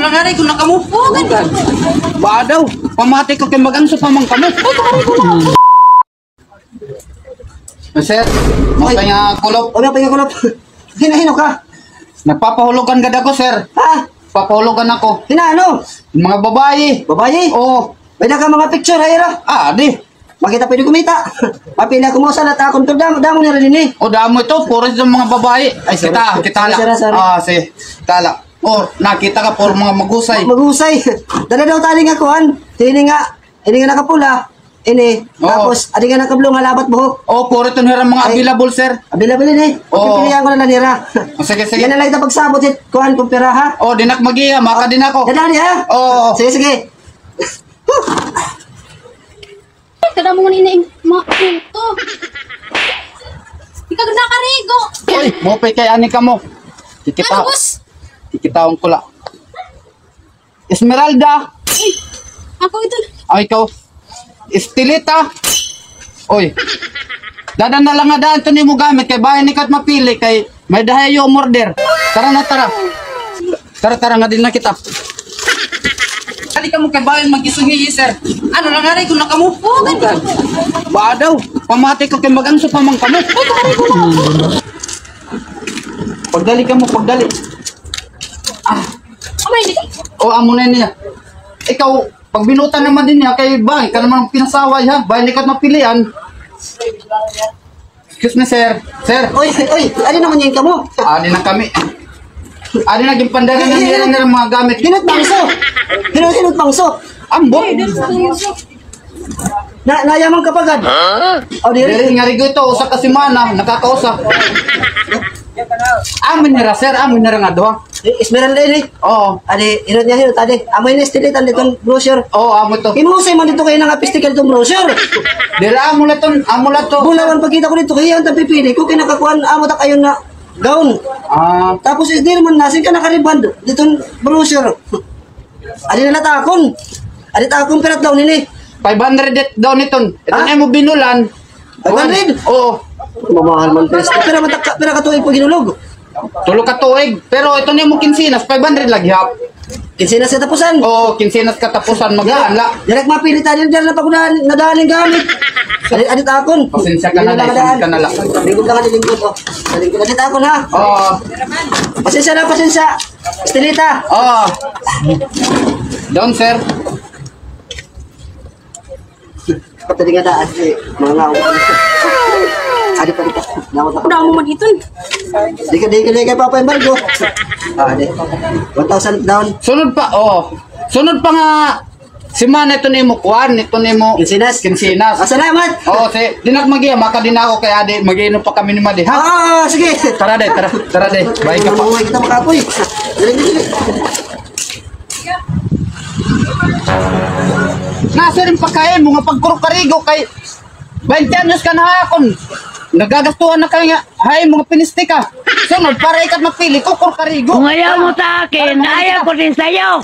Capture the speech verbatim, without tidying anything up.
Nangaray ko na kamo. Ba daw? Pamati ko kay mag-anso pa man kamo. Sir, mao pa nga kulop. Ano pa nga kulop? Hino-hino ka? Nagpapahulogan gad ako, sir. Ha? Papahulogan ako. Hino, ano? Mga babayi. Babayi? Oo. May naka mga picture, ha, ira? Ah, di. Makita pwede kumita. Apila ko mo sa lata akong to, damo, damo nira din eh. O, damo ito. Puro ito mga babayi. Ay, sorry. Kita, kita la. Sorry, sorry. Ah, si, kita la. O, nakita ka, puro mga magusay. Magusay. Dala daw tali nga kuan. Hini nga, hini nga nakapula. Ini. Oo. Tapos, adi nga nakablong nga labat buhok. O, puro ito nira mga available, sir. Available ini. Oo. Pipilihan ko na lang nira. O, sige, sige. Yan na lang ito pagsabot, it, kuan, kung pira, ha? O, dinak mag-iya, makadin ako. Dala niya, ha? Oo. Sige, sige. Ay, kada mo ini, ma-, ito. Ikaw nakarigo. Uy, mopay kay ani kamo. Kikita. Ano, boss? Kikitaon ko la. Esmeralda. Ay, ako ito. Ay, ikaw. Estelita. Oy. Dada na lang nga daan ito nimo gamit kay bahin ikaw mapili kay may dahayo umorder. Tara na, tara. Tara, tara, nga din na kita. Dali kamo kay bahin mag-isuhi, sir. Ano, nangaray ko na kamo? Oo, ganda. Ba daw? Pamati ko kay mag-anso pa man kamo. Pagdali kamo, pagdali. Ah. Amay, dito. O, amo na niya. Ikaw, pagbinutan naman din niya, kay ba, ikaw naman ang pinasaway, ha? Ba, hindi ka mapilian. Excuse me, sir. Sir. Oy, oy, ano naman yan kamo? Adi na kami. Adi na, gimpandara na nila nila mga gamit. Hinot bangso. Hinot, hinot bangso. Ambot. Na, nayaman ka pa gad? O, diri. Diri nga rigo ito, usa ka semana, nakakausa. Amin nira, sir, amin nira nga duha. Eh, Esmeralda ini. Oo. Adi, hinot niya, hinot, adi. Amo ini, Estelita, itong brochure. Oo, amo to. Himusay man dito kayo nga physical itong brochure. Dira, amo la ton, amo la to. Bulawan pagkita ko dito, kaya ang tapipili ko, kinakakuan, amo tak ayon na gown. Ah. Tapos, eh, di naman nasin ka nakariband, ditong brochure. Adi na la takon. Adi takon, pirat daw nini. Five hundred it daw niton. Ito na mo binulan. Five hundred? Oo. Mamahal man, pres. Pero matak-, pero katuig pag hinulog. Tulo ka tuig. Pero ito niya mo kinsinas, five hundred lagi hap. Kinsinas katapusan? Oo, kinsinas katapusan, magaan la. Direk mapili tayo, dyan na pag nadaling gamit. Adi, adi takon. Pasensya ka na, pasensya ka na la. Lingkod lang, lingkod, oh. Lingkod lang takon, ha? Oo. Pasensya na, pasensya. Estelita. Oo. Doon, sir. Patali nga daan, eh. Mga nga, adi pa, adi pa. Damo man iton. Di ka, di ka, di ka, Papa Embargo. Ah, di. One thousand down. Sunod pa, oh. Sunod pa nga semana ito nimo kuan, ito nimo kinsinas. Kinsinas. Ah, salamat. Oo, si, dinak mag-iya, makadin ako kay adi, mag-iinom pa kami ni Madi, ha? Ah, sige. Tara, day, tara, tara, day. Bye ka pa. Mabuhay kita, makapoy. Dali, dali, dali. Nasiring pa kay mo nga pagkurkarigo kay baynte anyos ka na ha akon. Nagagastuhan na kay nga, hay, mga pinisti ka. Sunod, para ikat mapili ko, kurkarigo. Kung ayaw mo sa akin, ayaw ko din sa'yo.